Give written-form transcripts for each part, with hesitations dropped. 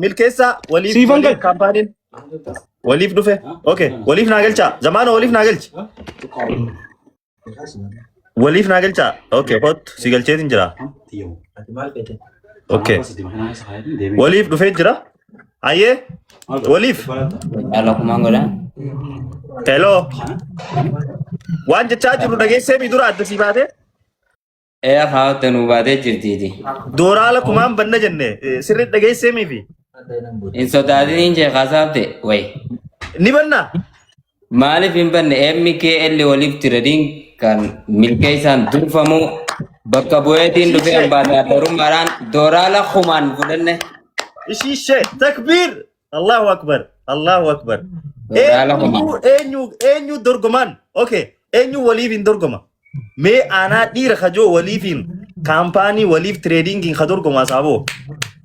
Milkeessaa waliif Siifan waliif galchi. kaampaaniin waliif dhufe. Okay, waliif naa galchaa. Zamaana waliif naa galchi. Waliif naa galchaa. Okay, kottu si galcheetin jira. Okay. Waliif dhufee jira. Ayyee waliif. Haala kumaan godha. Hello. Waan jechaa jiru dhageessee mi dura adda sii baatee? Ee haawwatte nu baatee jirtiiti. Dooraala kumaan banna jenne sirrii dhageessee miifi. Hin sodaatiniin jee kaasaafte wayi. Ni banna. Maaliif hin banne MKL waliif tirading kan milkeessaan durfamu bakka bu'eetiin dhufee ambaasaadarummaadhaan dooraala kumaan fudhanne. Ishiishee takbiir. Allahu akbar. Allahu akbar. Dooraala kumaan. Eenyu eenyu eenyu dorgomaan? Okay. Eenyu waliif hin dorgoma? Mee aanaa dhiira kajoo waliifiin kaampaanii waliif tireedingiin ka dorgomaa saaboo.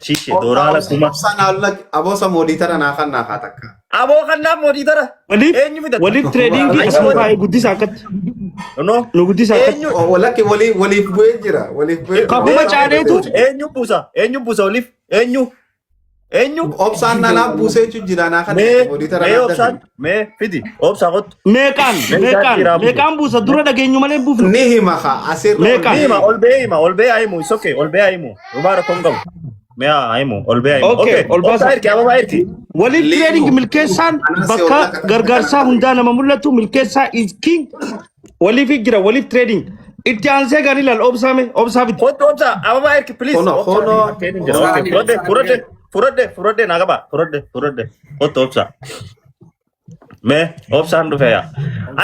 Shiishee dooraala kuma. Obsaan haala aboosa mooditara naa kan naa haa takka. Aboo kannaaf mooditara. Waliif Eenyu fidata? waliif tireedingii asuma kaa'ee guddisa akkatti. No. Nu guddisa akkatti. Eenyu Walakki waliif waliif bu'ee jira. Waliif bu'ee jira. Kakuma caaneetu eenyu buusa? Eenyu buusa waliif? Eenyu? Eenyu? Obsaan nanaaf buusee jechuun jira naa kan Mee mooditara mee naa obsaan dafi. mee fidi obsaa kottu. Meeqaan Mee meeqaan dhiiraa buusu. meeqaan buusa dura dhageenyu malee hin buufnu. Ni hima haa asirra ol Meeqaan? Ni ba'ee hima ol ba'ee hima ol ba'ee himu it's okay ol ba'ee himu dhumaa rakkoo hin qabu. Mee haa himu ol ba'ee himu. Okay, Okay ol obsaa baasa. ergi ababaa ergi. Waliif tireeding Liimu. milkeessaan Anas bakka olla kan gargaarsaa hundaa nama mul'atu milkeessaa is king waliif jira waliif tireeding. Itti aansee gaarii ilaal obsaame obsaa fidi. Kottu obsaa ababaa ergi please. Hono Obsaa hono fi jira. Okay fudhadhe fudhadhe fudhadhe fudhadhe naa qaba fudhadhe fudhadhe kottu obsaa. Mee obsaan dhufe yaa.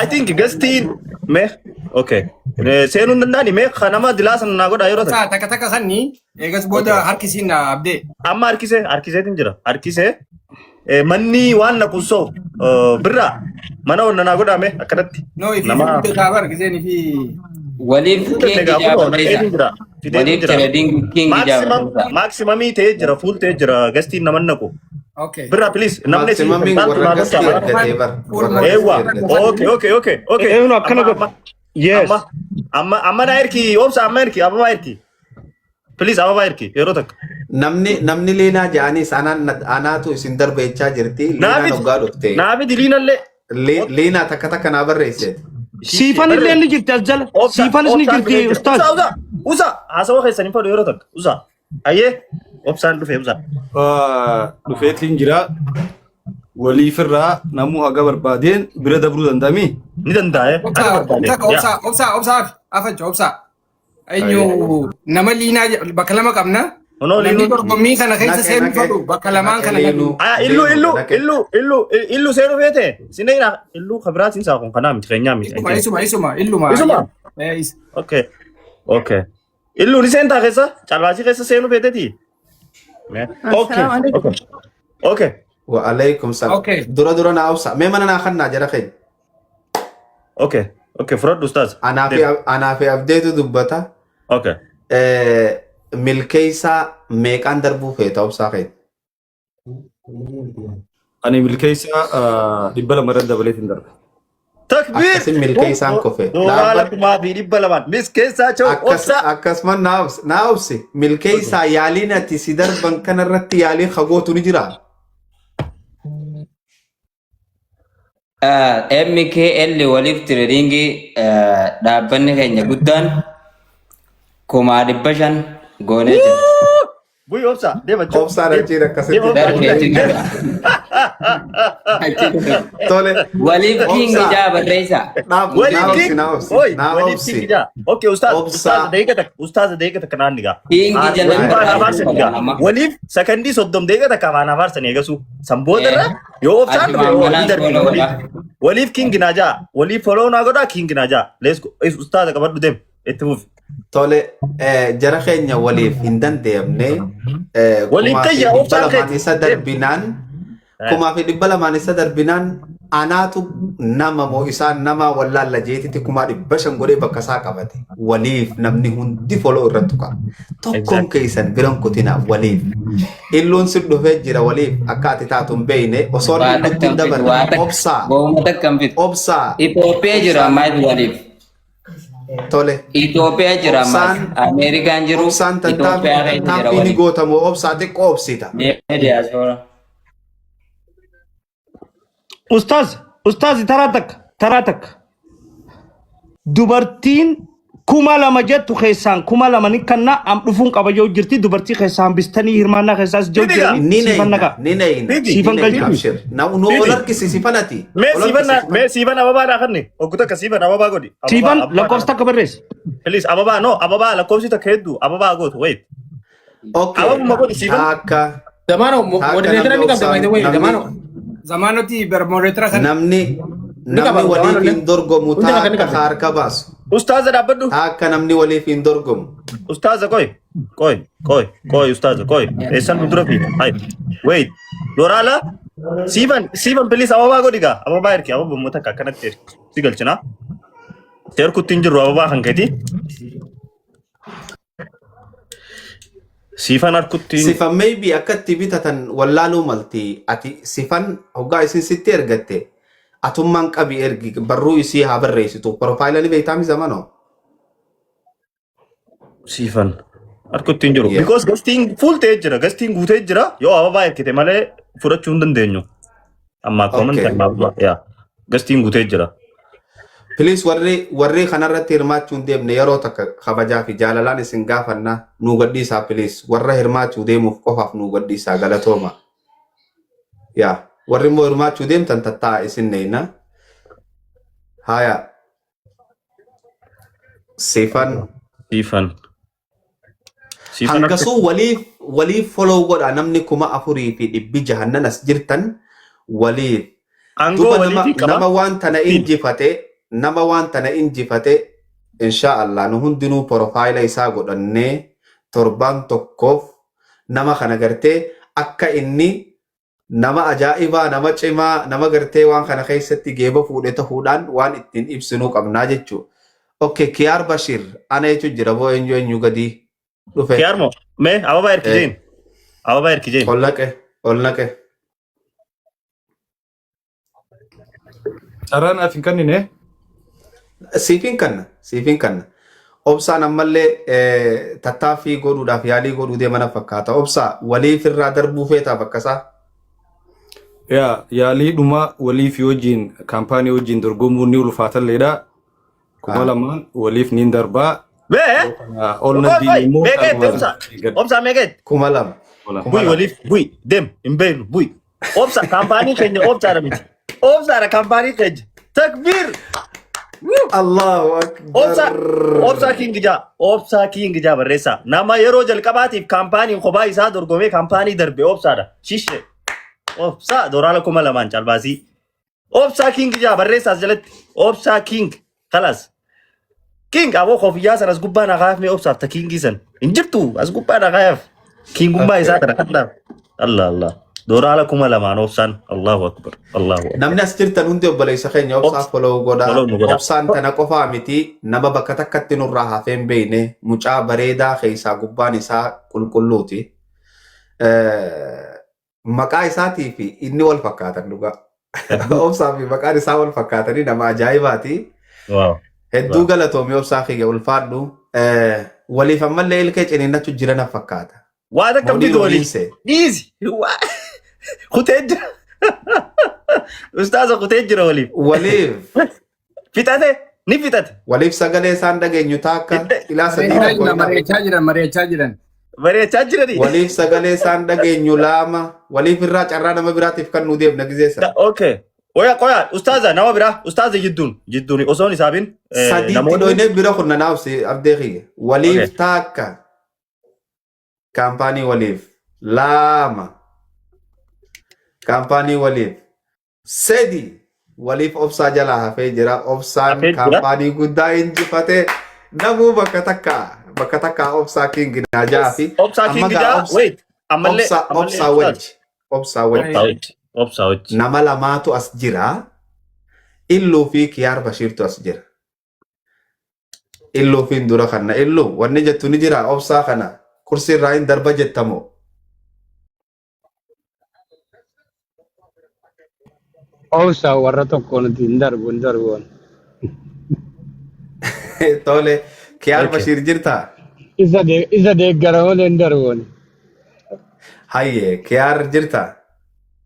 I think gastiin mee okay. Seenuu hin danda'ani mee kanama dilaa sana naa godha yeroo Obsaa takka. takka takka kanni eegas booda Okay. harki siin na abdee. Amma harkisee harkiseetiin jira harkisee manni waan naqu soo birraa mana onna naa godhame akkanatti No ifi nama fi kaabar giseen ifi Waliif Fudhate king gaa kunoo ijaa naqeetiin jira fideetiin Waliif jira tirading king ijaa maximum maximumii ta'ee jira fuul ta'ee jira gastiin nama naqu okay. birraa please namni si Maximum maaltu warra naa gastii gochaa argatee bar. Warra eewwa gastii argatee. okay okay okay okay Eenyu akkana amma godha. amma Yes. amma amma amma na erki obsa amma erki ababaa erki please ababaa erki yeroo takka Namni namni liinaa ja'anis anaan anaatu isin darbe jechaa jirti. Liinaan naafit hoggaa dhufte. naafit liinallee Liinaa takka takka naa barreessite. Siifan illee ni jirti as jala. Obsa Siifanis ni obsaan jirti dhufee jira. ustaaz. Usa usa usa haasawaa keessan hin fedhu yeroo takka usa ayyee obsaan dhufee usa. Dhufeetiin jira. Waliifirraa namuu haga barbaadeen bira dabruu danda'ami. Ni danda'a haga Obsaa barbaade takka yaa. obsaa obsaa obsaa afacha obsaa. Eenyu nama liinaa bakka lama qabna. Kunoo Namni liinuun. dorgommii kana keessa Naqe seenuu naqe fedhu bakka lamaan naqe kana naqu. liinuu Ah illu liinuu illu naqe. illu illu illu seenuu feete sineera illu kabiraatiin isaa kun kanaa miti keenyaa miti. Isuma isuma isuma illuma. Isuma. Eh, is- Okay okay illu ni seentaa keessa calbaasii keessa seenuu feeteti. Okay. Okay okay Wa alaikum salaam. Okay. Dura dura naa obsa. Mee mana naa kannaa jara keenya. okay okay fudhadhu ustaaz. Anaa fi anaa fi abdeetu dubbata. Okay. Milkeessaa meeqaan darbuu feeta obsaa keenya? Ani milkeessaa 200 irratti dabaleetiin darbe. Takbiir! Akkasin milkeessaan kufe. Dooraala Dhaabbata 2,200. Miskeessaa choo akkas obsa. akkasumas naa obsi naa obsi milkeessaa yaaliin ati si darban kanarratti yaaliin hagootu ni jira. MKL waliif tireedingii dhaabbanni keenya guddaan 500,000 goonee jira. Bu'i obsa. Deema choo. Obsaan Deema. achiin akkasitti Deema obsa. Darbe achi jira. Achi jira. Tole. Waliif king Obsaa. ijaa barreessaa. Naaf Waliif naa obsi king. naa obsi Oi, naa waliif obsi. king ijaa. Okay, ustaaz. Obsaa. Ustaaz daqiiqa takka. Ustaaz daqiiqa takka naan nigaa. King jala Waliif afaan afaarsan barreessuu nigaa. qaba. Waliif sakandii 30 daqiiqa takka afaan afaarsan eegasu. San booda irra yoo obsaan dhufe Achumaan yoo manaan ni darbe follow waliif. godha. Waliif king naa jaa. Waliif follow naa godhaa king naa jaa. Let's go. Ustaaza qabadhu deem. Itti fufi. Tole jara keenya waliif hin danda'amne Waliif kumaa fi kayya dhibba obsaan lamaan keeti. isa Deem. darbinaan 2,200 isa darbinaan anaatu nama moo isaan nama wallaalla jeetitti 500,000 godhee bakka isaa qabate waliif namni hundi foloo irratti tuqa. Tokkoon Exactly. keessan biran kutina waliif. Illuun si dhufee jira waliif akka ati taatu hin beekne osoo Waa inni takka nutti hin hin fidu. dabarre Waa takka. obsaa Wooma takka hin fidu. obsaa Itoophiyaa jira obsaa ammaa waliif. Tole. Itoophiyaa jira ammas. Obsaan Ameerikaan jiru obsaan Itoophiyaa keessa jira tattaaffii ni waliin. gootamu obsaa xiqqoo obsita. Mee diyaaspoora. Ustaaz, ustaaz taraa takka, taraa takka. Dubartiin 2000 jettu keessaan 2000 ni kanna am dhufuun qaba yoo jirti dubartii keessaa hambistanii hirmaannaa keessaas jiru Fidi gaa. jiranii Ni siifan nayna nagaa. ni nayna Fidi. ni Siifan nayna galchiti. abshir. Na nu Fidi. ol harkisi sifanati. Mee Ol siifan harkisi sifan. mee siifan ababaa naa kanni. Oggu takka siifan ababaa godhi. Ababaa Siifan ababaa naa lakkoofsa kanni. takka barreessi. Please ababaa no ababaa lakkoofsi takka hedduu ababaa gootu wait. Okay. Ababuma godhi siifan. Taakka Zamaano taakka moderator namni ni qabda by obsaan the way namni Zamaano. Zamaanoti bar moderator kan namni ni qaba namni Zamaano waliif illee. hin dorgomu Hundi kan ni taakka qabda. harka baasu. Ustaaza dhaabbadhu. Taakka namni waliif hin dorgomu. Ustaaza qoy. Qoy qoy qoy ustaaza qoy. Eessan nu dura fiida. Hai. Wait. Doraala siifan siifan please ababaa godhi gaa. Ababaa ergi ababuma takka akkanatti ergi. Si galchina. Si erkutti hin jirru ababaa kan keeti. Siifan harkutti Sifan maybe akka itti bitatan wallaaluu malti. Ati sifan hoggaa isin sitti ergatte atummaan qabi ergi barruu isii haa barreessitu. Profaayila ni beektaami zamanoo. siifan harkutti hin jiru. Yeah. Because gastiin full ta'ee jira. Gastiin guutee jira. Yoo ababaa ergite malee fudhachuu hin dandeenyu. Ammaa comment Okay. ammaa yaa. Gastiin guutee jira. Please warri warri kanarratti hirmaachuu hin deemne yeroo takka kabajaa fi jaalalaan isin gaafanna nuu gadhiisaa please warra hirmaachuu deemuuf qofaaf nuu gadhiisaa galatooma. Yaa warri immoo hirmaachuu deemtan tattaa'a isin neeyna. Haya sifan Siifan. Siifan harka. hangasuu waliif waliif follow godha namni 4600 as jirtan waliif Aangoo duba nama waliitii qaba. nama waan tana Fidi. injifate nama waan tana injifate insha Allah nu hundinuu profaayila isaa godhannee torbaan tokkoof nama kana gartee akka inni nama ajaa'ibaa nama cimaa nama gartee waan kana keessatti geeba fuudhe ta'uudhaan waan ittiin ibsinuu qabnaa jechuudha. Okay, Kiyaar Bashir ana jechuun jira boo eenyu eenyu gadi dhufe. Kiyaar moo? Mee ababaa ergi Eh, jeen. Ababaa ergi jeen. ol naqe ol naqe. Carraa naaf hin kennine. Siifin kanna siifin kanna. Obsaan ammallee tattaaffii godhuudhaaf yaalii godhuu deemana fakkaata. Obsaa waliif irraa darbuu feetaa bakkasaa. Yaa yaalii dhuma waliif wajjin kaampaanii wajjin dorgomuun ni ulfaatalleedha. 2000 waliif niin darbaa. Mee? Yeroo kana ol na Qoy qoy diin immoo meeqa jette kanuma obsa? gad. Obsaa meeqa jette? 2000. 2000. Kuma Bu'i lama. waliif bu'i deem hin beeknu bu'i. Obsa kaampaanii keenya obsaadha miti. Obsaadha kaampaanii keenya. Takbiir! Allahu Obsa Akbar. obsaa king jaa obsaa king jaa barreessaa. Nama yeroo jalqabaatiif kaampaaniin kophaa isaa dorgomee kaampaanii darbe obsaadha. Shishee. Obsaa doraala 2000 calbaasii. Obsaa king jaa barreessaa as jalatti. Obsaa king. Kalas. King aboo kofiyyaa san as gubbaa na kaayaf mee obsaaf ta kingii san. Hin jirtu as gubbaa na kaayaf. Kingummaa isaa tana kadhaaf. Allah Allah. Doraala 2000 obsaan. Allahu akbar. Allahu akbar. Namni as jirtan hundi obboleessa keenya obsaa Obs follow godhaa. follow nu godhaa. Obsaan tana qofaa miti nama bakka takkatti nurraa hafee hin beekne mucaa bareedaa keessaa gubbaan isaa qulqulluuti. Maqaa isaatii fi inni wal fakkaatan dhugaa. Hedduu. Obsaa fi maqaan isaa wal fakkaatanii nama ajaa'ibaati. Waaw. Hedduu Waaw. galatoomi obsaa kiyya ulfaadhu. Waliif ammallee ilkee ciniinnachuu jirana fakkaata. Waa takka Moonii fidu waliin waliif. see. Dhiisi. Waa- Kutee jira. Ustaaza kutee jira waliif. Waliif Fixate ni fixate. waliif sagalee isaan dhageenyu taakka Hidda- ilaa sadii Mari'achaa tokko jiran, hidha. mari'achaa jiran, mari'achaa jiran. Mari'achaa jiranii. Waliif sagalee isaan dhageenyu laama waliif irraa carraa nama biraatiif kan nu deemna gizee sana. Okay. Oya qoya ustaaza nama biraa ustaaza jidduun jidduun osoon isaabin Sadiitti namoonni dhoynee bira kunna naafsi abdee kiyya. Okay. Waliif taakka kaampaanii waliif laama kaampaanii waliif sedi waliif obsaa jalaa hafee jira. Obsaan Hafee jira. kaampaanii guddaa injifatee namuu bakka takka bakka takka obsaa king naajaa fi Obsaa amma king gaa jaa obsa wait ammallee obsa ammallee obsaa ustaaz wajji obsaa wajji obsaa wajji obsaa wajji. nama lamaatu as jira. Illuu fi Kiyaar Bashiirtu as jira. Illuu fi dura kana illuu wanni jettu ni jira obsaa kana kursii irraa hin darba jettamoo. Obsa warra tokko nuti hin darbu hin darbu. Tole. Kiyaar Okay. Bashiir jirtaa? Isa deeggara malee hin darbuun. Hayyee Kiyaar jirtaa?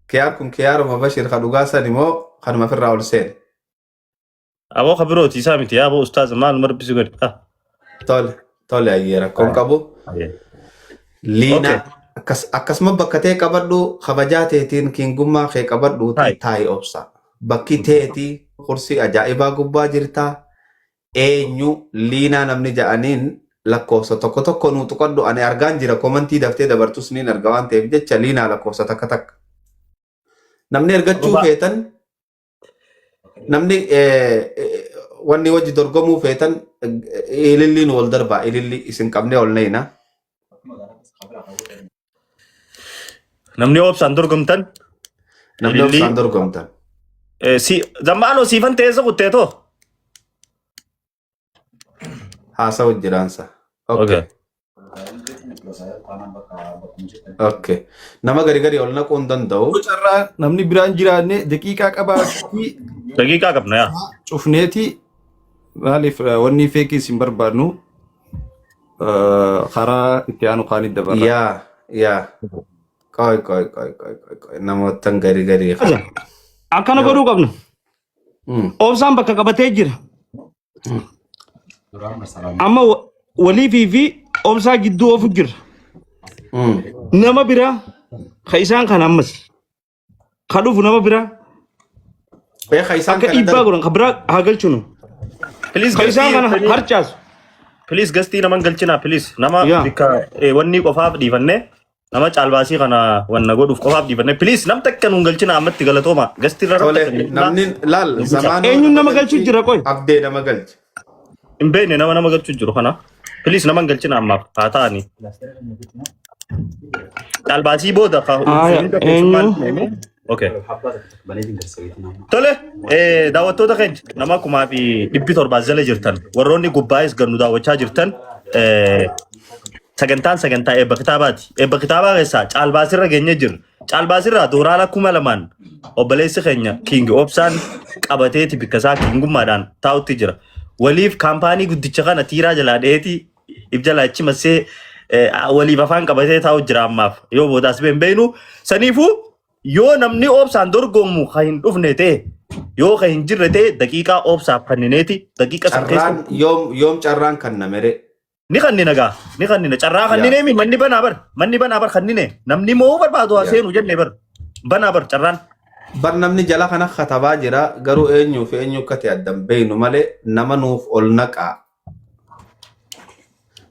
Kiyaar kun Kiyaaruma Bashiir ka dhugaa san immoo kanuma ofirraa ol seene. Aboo ka birooti isaa miti yaa aboo ustaaza maal marbisi godhe. Ah. Tole. Tole hayyee rakkoon qabu. Okay. Liina akkas akkasuma bakka ta'e qabadhu kabajaa teetiin kiingummaa kee qabadhuuti Taa'i. taa'i obsa. Bakki teetii kursii ajaa'ibaa gubbaa jirtaa. Eenyu liinaa namni ja'aniin lakkoofsa tokko tokko nuu tuqadhu ani argaan jira komantii daftee dabartus niin arga waan ta'eef jecha liinaa lakkoofsa takka takka. Namni ergachuu Ababaa. feetan namni wanni wajji dorgomuu feetan ililliin wal darbaa ililli isin qabnee ol neeyna. Namni obsaan dorgomtan. Namni Ilillii. obsaan dorgomtan. Si zammaanoo siifan teessa kutteetoo. Haasawu jiraansa. Okay. Okay. Nama gari gari ol naquu hin danda'u. Carraa namni biraan jiraanne daqiiqaa qabaatii Daqiiqaa qabna yaa. cufneeti maaliif wanni feekii isin barbaadnu karaa itti aanu kaanitti dabarra. Yaa yaa. Qoy qoy qoy qoy qoy qoy namoottan gari gari. Akkana godhuu qabna. Obsaan bakka qabatee jira. Amma waliifii fi obsaa gidduu ofu jira. Nama biraa ka isaan kana ammas ka dhufu nama biraa Beeka isaan akka kana dhiibbaa darbu. godhan ka biraa haa galchinu. Please Ka isaan kana gastii harcaasu. please gastii nama hin galchinaa please nama Yaa. bikka wanni qofaaf dhiifannee nama caalbaasii kana wanna godhuuf qofaaf dhiifannee please nam takka nuun galchinaa ammatti galatooma gastii irra nam Tole takka hin galchinaa. namni laal zamaanoo Eenyuun nama galchuu jira qoy? Abdee nama galche. Hin beekne nama nama galchuu jiru kana. Please nama hin galchina ammaaf haa ta'ani. Caalbaasii booda ka Aya, hunda keessummaan eenyu? Okay. Tole, daawwattoota keenya nama 1700 jala jirtan warroonni gubbaa'es gannu daawwachaa jirtan sagantaan sagantaa eebba kitaabaati. Eebba kitaabaa keessaa caalbaasirra geenyee jirra. Caalbaasirraa dooraala 2000 obboleessi keenya King Obsaan qabateeti bikka isaa kingummaadhaan taa'utti jira. Waliif kaampaanii guddicha kana tiiraa jalaa dheetii if jalaa achi massee waliif afaan qabatee taa'u jira ammaaf yoo boodaas hin beeknu. Saniifuu yoo namni obsaan dorgomu kan hin dhufne ta'e yoo kan hin jirre ta'e daqiiqaa obsaaf kennineeti daqiiqa san keessa Carraan yoom yoom carraan kan namere. Ni kannina gaa ni kannina carraa kannine mi manni banaa bar manni banaa bar kannine namni moo barbaadu haa seenu jenne bar banaa bar carraan. Bar namni jala kana katabaa jira garuu eenyuu fi eenyu akka ta'e addan beeynu malee nama nuuf ol naqaa.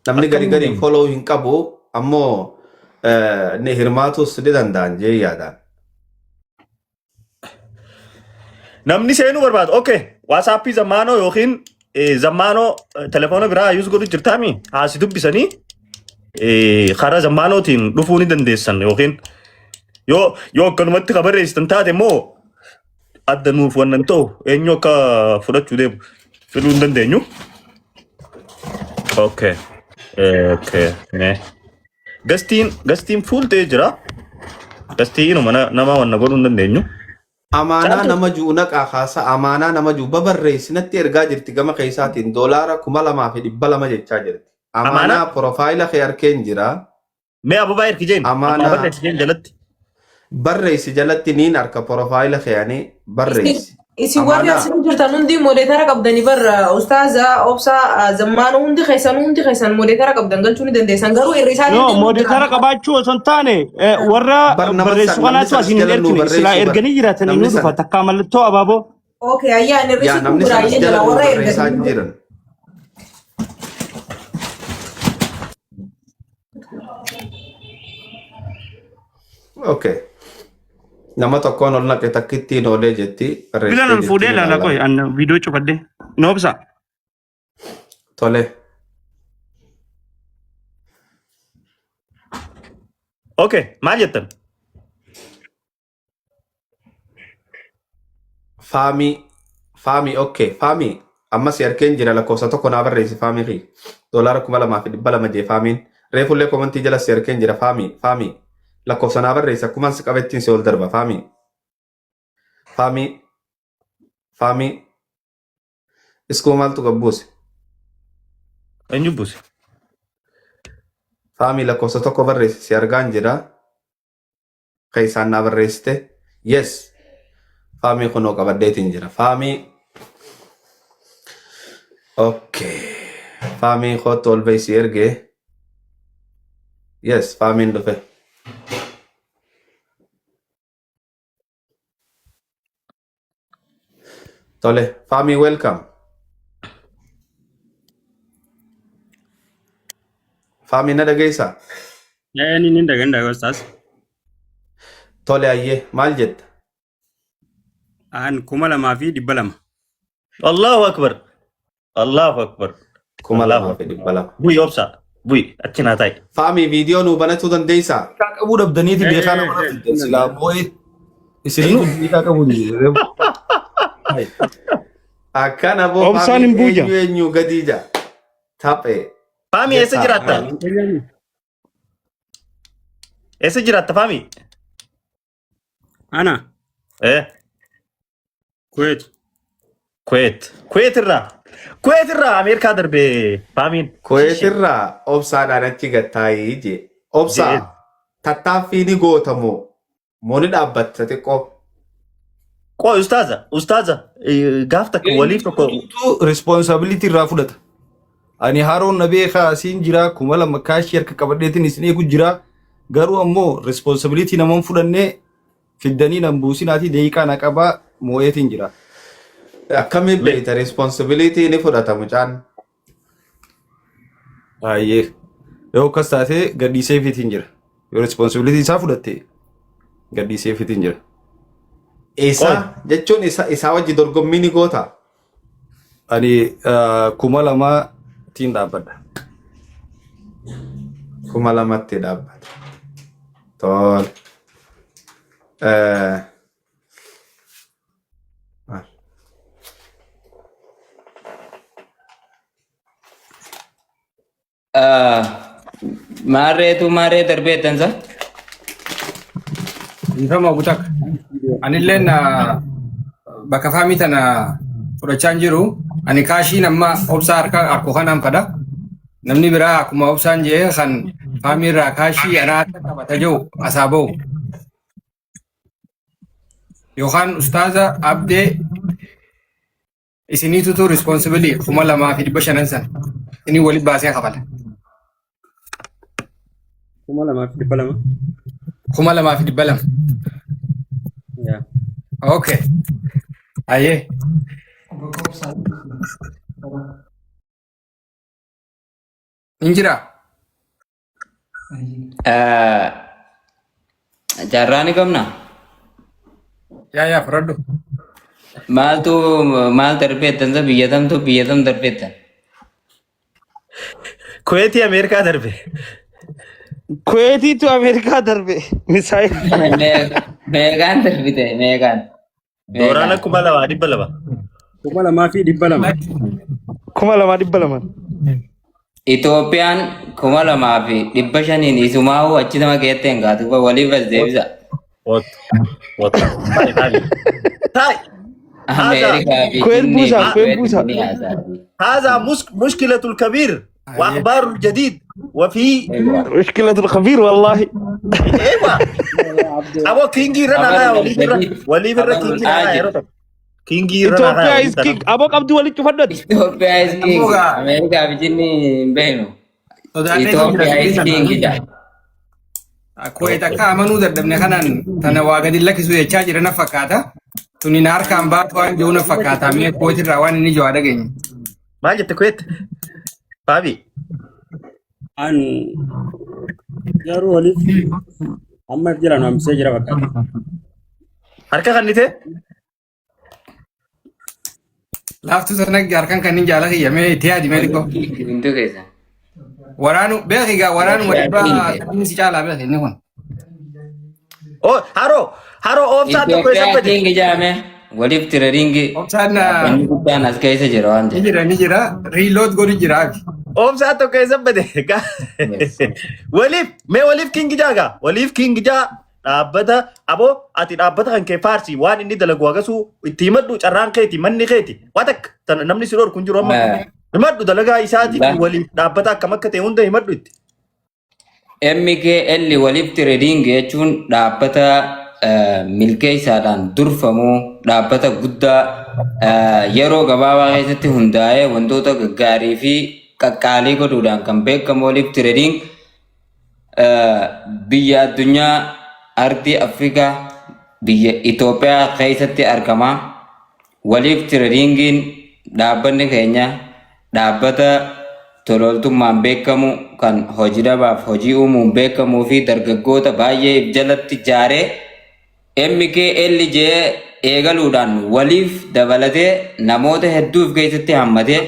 Namni gari gari follow hin qabu ammoo ni hirmaatus ni danda'an jee yaadaan. Namni seenuu barbaadu. Okay. WhatsAppii zammaanoo yookiin zammaanoo telefoona biraa yuus godhu jirtaami haasi dubbisanii karaa zammaanootiin dhufuu ni dandeessan yookiin yoo yoo akkanumatti ka barreessitan taate immoo adda nuuf wannan ta'u eenyu akka fudhachuu deemu fiduu hin dandeenyu. Okay. Okay. Mee. Gastiin gastiin fuul ta'ee jira. Gastii inuma nama wanna godhuu hin dandeenyu. Amaanaa Caaltuu. nama ju'u naqaa kaasa amaanaa nama ju'u babarreessi natti ergaa jirti gama keessaatiin doolaara 2200 jechaa jirti. Amaanaa? Amaanaa profaayila kee harkeen jira. Mee ababaa ergi jeen. Ammaa Amaanaa barreessi jeen jalatti. barreessi jalatti niin harka profaayila kee ani barreessi. Isin warri Amaanaa asirra jirtan hundi modeetara qabdanii barra ustaaza obsaa zammaana hundi keessan modeetara qabdan galchuu ni dandeessan garuu irri isaatiin No, deemuu moodetara jira. qabaachuu osoo hin taane warra bar nama barreessu san namni kanaatu san as asiin hin jala nuu ergine silaa barreessuu bar erganii jiraatanii namni nu dhufa san takkaa mallattoo abaaboo. Okay ayyaan irri yaa situ namni san as biraayee jala jira nuu warra barreessaa erganii. jiran. Okay. Nama tokkoon ol naqe takkittiin oolee jetti Bilan barreessitee ol fuudhee jirti ilaala ilaala. qoy an viidiyoo cufadhe. Noobsa. Tole. Okay, maal jettan? Faamii faamii okay faamii amma si harkeen jira lakkoofsa tokko naa barreessi faamii kiyya doolaara 2200 jee faamiin reefullee komantii jala si harkeen jira faamii faamii lakkoofsa naa barreessi akkumaan si qabettiin si ol darba faamii faamii faamii iskuu maaltu gabbuuse. Eenyu buuse? Faamii lakkoofsa tokko barreessi si argaan jira. Keessaan naa barreessite. Yes. Faamii kunoo qabadheetiin jira. Faamii. Okay. Faamii kootu ol bahi si ergee. Yes, faamiin dhufe. Tole, Faamii welcome. Faamii na dhageessaa? Ni dhagan ustaas. Tole ayyee maal jetta? An 2200. Allahu akbar. Allahu akbar. 2200. Bu'i obsa. Bu'i achi naa taa'i. Faamii viidiyoo nuu banachuu dandeessaa? Hiikaa qabuu dhabdaniiti beekaa nama fiddan silaa moo'ee isiniitu hiikaa qabuu dide. Akkana boo Obsaan faamii hin buuja. eenyu eenyu gadii jaa. Taphee. Faamii eessa jiraatta? Eessa jiraatta Faamii? Ana Kuwait. Kuwait. Kuwait irraa. Kuwait irraa Ameerikaa darbe Faamiin. Kuwait irraa obsaadhaan achi gattaayii jee. Obsaa Jee. tattaaffii ni gootamoo moo ni dhaabbatta xiqqoo? Qoo ustaaza ustaaza gaaf takka waliif tokko Responsibility irraa fudhata. Ani haroon na beekaa asiin jira 2000 kaashii harka qabadheetiin isin eegu jira. Garuu ammoo responsibility nama hin fudhannee fiddanii nan buusinaatii daqiiqaa na qabaa moo'eetiin jira. Akkamiin beekta responsibility ni fudhata mucaan. Baay'ee. Yoo akkas taate gadhiiseefiitiin jira. Yoo responsibility isaa fudhatte gadhiiseefiitiin jira. Isa jechuun isa isaa wajji dorgommii ni goota. Ani 2000tiin dhaabbadha. 2000tti dhaabbata. Tole. Maal? Maarreetu maarree darbee tansa. Dhiifama butak. Anilleen bakka faamii tana fudhachaa hin jiru. Ani kaashiin amma obsaa harka harku kanaan fada. Namni biraa akkuma obsaan jee kan faamii irraa kaashii anaa harka qabata jiru asaa bahu. Yookaan ustaaza abdee isiniitutu responsibility 2500 sana isinii walitti baasee kafala. 2200. 2200. Yaa. Okay. Ayyee. Hin jiraa? Carraa ni qabna. Yaa yaa fudhadhu. Maaltu maal darbeettan sa biyya tamtu biyya tam darbeettan. Kuweetii Ameerikaa darbe. Kuweetiitu Ameerikaa darbe. Misaayil. Meeqaan darbite meeqaan? Doolaara 2200. 2200. 2200. Itoophiyaan 2500n isumaa'uu achi nama keettee hin gaatu waliif as deebisa. What? What? Ta'i ta'i. Ta'i. Ameerikaa fi Kuwait Jinnii buusaa, fi Kuwait Kuwait buusaa. ni haasa'ati. هذا مشكلة الكبير وأخبار الجديد وفي مشكلة الخبير والله. ايوه ابو كينجي رنا خبر ولي برا الجديد ولي برا خبر كينجي رنا العاجل. كينجي رنا Itoophiyaa is king. Aboo qabdii walitti fudhadhati. Itoophiyaa is king. Ammoo Ameerikaa fi Jinnii hin beeknu. Sodaadhee jira Itoophiyaa is dubbii king sana. jedha. Kuweet akka amanuu dadhabne kanaan tana waa gadi lakkisu jechaa jira na fakkaata. Tuni na harkaan baatu waan jiru na fakkaata. Mee Kuweet irraa waan inni jiru haa dhageenyu. Maal jette Kuweet? Faabi. An garuu waliif amma jira nu hambisee jira fakkaata. Harka kannite? Laaftuu sana harkaan kan inni jaala kiyyamee itti yaadi mee xiqqoo. Hunduu keessa. Waraanu beeki gaa waraanuma Itoophiyaa dhibbaa king. sadiin si caalaa beeki inni kun. Oh, haroo haroo oobsaa tokko isa Itoophiyaa bade. king jedhame waliif tirariingi Obsaan dhaabbanni guddaan as keessa jira waan ni ta'eef. jira ni jira reload godhu jira abi. Oobsaa tokko isa bade. Waliif mee waliif kingi jaagaa waliif kingi jaa dhaabbata aboo ati dhaabbata kan kee faarsi waan inni dalagu agasuu itti himadhu carraan keeti manni keeti waa takka tana namni si dhorku hin jiru amma. Himadhu dalagaa isaatii fi waliif dhaabbata akkam akka ta'e hunda himadhu itti. MKL waliif trading jechuun dhaabbata milkeessaadhaan durfamu dhaabbata guddaa yeroo gabaabaa keessatti hundaa'ee wantoota gaggaarii fi qaqqaalii godhuudhaan kan beekamu waliif trading biyya addunyaa ardii Afrikaa biyya Itoophiyaa keessatti argama. Waliif Tireediingiin dhaabbanni keenya dhaabbata tolooltummaan beekamu kan hojii dhabaaf hojii uumuun beekamuu fi dargaggoota baay'ee if jalatti jaaree MKLJ eegaluudhaan waliif dabalatee namoota hedduu of keessatti hammatee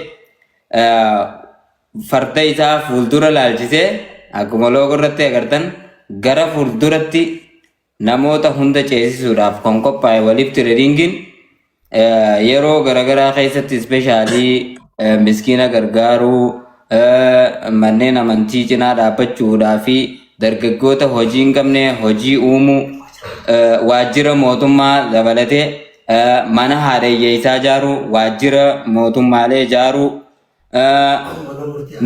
farda isaa fuuldura laalchisee akkuma loogoo irratti agartan gara fuulduratti namoota hunda ceesisuudhaaf kan qophaa'e waliif tireediingiin yeroo garaagaraa keessatti ispeeshaalii miskiina gargaaruu manneen amantii cinaa dhaabbachuudhaa fi dargaggoota hojii hin qabne hojii uumuu waajjira mootummaa dabalatee mana haadha hiyyeessaa ijaaruu waajjira mootummaalee ijaaruu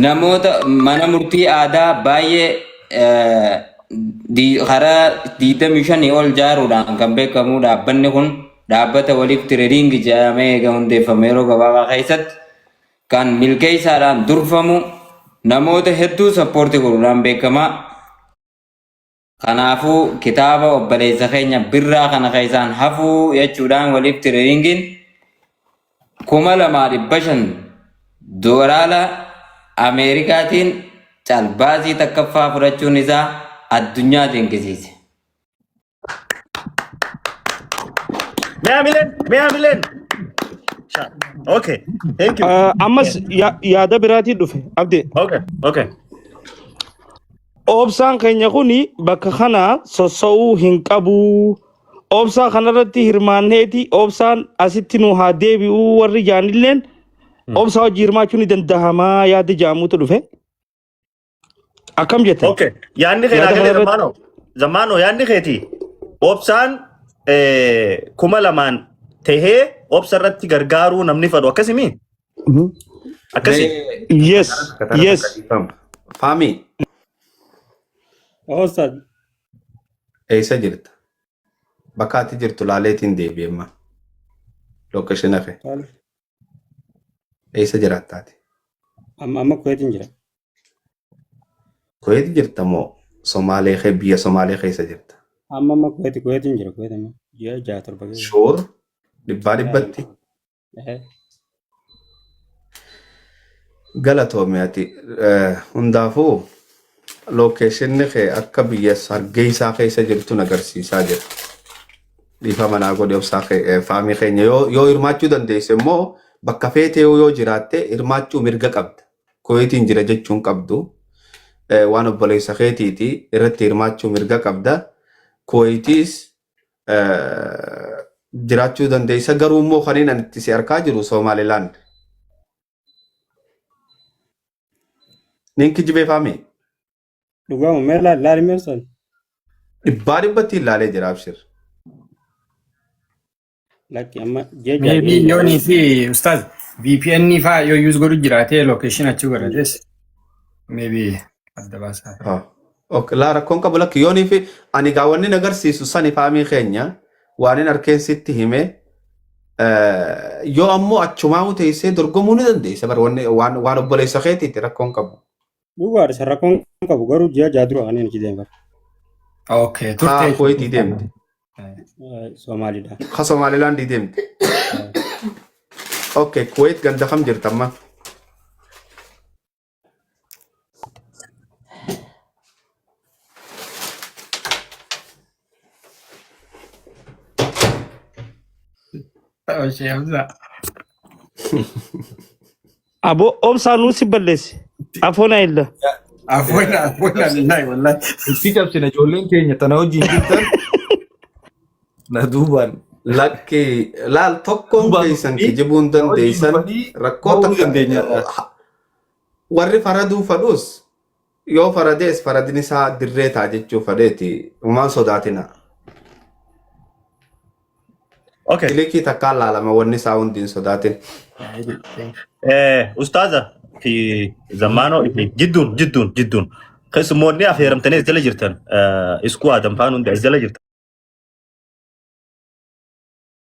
Namoota mana murtii aadaa baay'ee karaa 25 ol ijaaruudhaan kan beekamu dhaabbanni kun dhaabbata waliif tireediingi jedhamee eega hundeeffame yeroo gabaabaa keessatti kan milkeessaadhaan durfamu namoota hedduu sappoortii godhuudhaan beekama. Kanaafuu kitaaba obboleessa keenya birraa kana keessaan hafuu jechuudhaan waliif tireediingiin 2500 doolaara Ameerikaatiin calbaasii takkaffaa fudhachuun isaa addunyaa dinqisiise. Mee hamileen, mee hamileen. Okay, thank you. Ammas yaada biraatiin dhufe abdee. Okay, okay. Obsaan keenya kuni bakka kana sossa'uu hin qabu. Obsaa kanarratti hirmaanneeti obsaan asitti nu haa deebi'uu warri jaanilleen obsaa hojii hirmaachuu ni danda'amaa yaada jaamuutu dhufe. Akkam jettan? Okay. Yaadni kee Yaada naa galee kanarratti Zammaanoo. Zammaanoo yaadni keeti. Obsaan 2000 tahee obsa irratti gargaaruu namni fedhu akkasimii? Akkasi. Yes, Tara yes. takka dhiifama. Faami Ustaz. eessa jirta? Bakka ati jirtu laaleetiin deebi'emma. Lookeshina kee. Eessa jiraattaati? Amma amma Kuweetiin jira. Kuweet jirta moo Somaalee kee biyya Somaalee keessa jirta? Amma amma Kuweeti Kuweetiin jira Kuweet amma ji'a ja'a torba keessa. Shuur dhibbaa dhibbatti. Galatoomi ati hundaafuu lookeeshinni kee akka biyya Hargeysaa keessa jirtu agarsiisaa jira. Dhiifama naa godhi obsaa faamii keenya yoo hirmaachuu dandeesse immoo bakka feetee yoo jiraatte hirmaachuu mirga qabda. Kuweetiin jira jechuun qabdu. Waan obboleessa keetiiti irratti hirmaachuu mirga qabda. Kuweetiis jiraachuu dandeessa garuu immoo kan ani itti si arkaa jiru Somaalilaand. Nin kijibee faami. Dhugaama mee laali laali mee ustaz. Dhibbaa dhibbatti ilaalee jira abshir. Lakki amma ji'a ja'a Maybe ji'a ja'a. yoonii fi ustaaz VPN faa yoo use godhu jiraatee location achi godhates maybe adda baasaa. Ah. Ok, laa rakkoon qabu lakki yoonii fi ani gaa wanni agarsiisu sani faamii keenya waan hin arkeen sitti hime yoo ammoo achumaa teessee dorgomuu ni dandeessa bar wanni waan waan obboleessa keetiiti rakkoon qabu. Dhugaadha san rakkoon qabu garuu ji'a ja'a dura kan inni achi deeme. Okay, Haa turte. Kuwaitii deemte. Somaaliidha. Haa Somaalilaandii deemte. Okay, Kuwait ganda kam jirta amma? Oshee Hamza. Aboo obsaa nuu si balleesse. Afoon ayilla. Afoona afoona lillahi wallahi. Itti cabsina ijoolleen keenya tana wajjin jirtan na duubaan. Lakki laal tokkoon Duubaan keessan dhufanii kijibuu hin na wajjin dandeessan dhufanii rakkoo ba'uu ni takka dandeenya. warri faraduu fadhus yoo faradees faradni isaa dirree ta'a jechuu fadheeti humaan sodaatina. Okay. Kilikii takkaan laalama wanni isaa hundi hin sodaatin. Ustaaza fi zammaanoo fi jidduun jidduun jidduun keessummoonni affeeramtanii as jala jirtan iskuu aadam faan hundi as jala jirtan.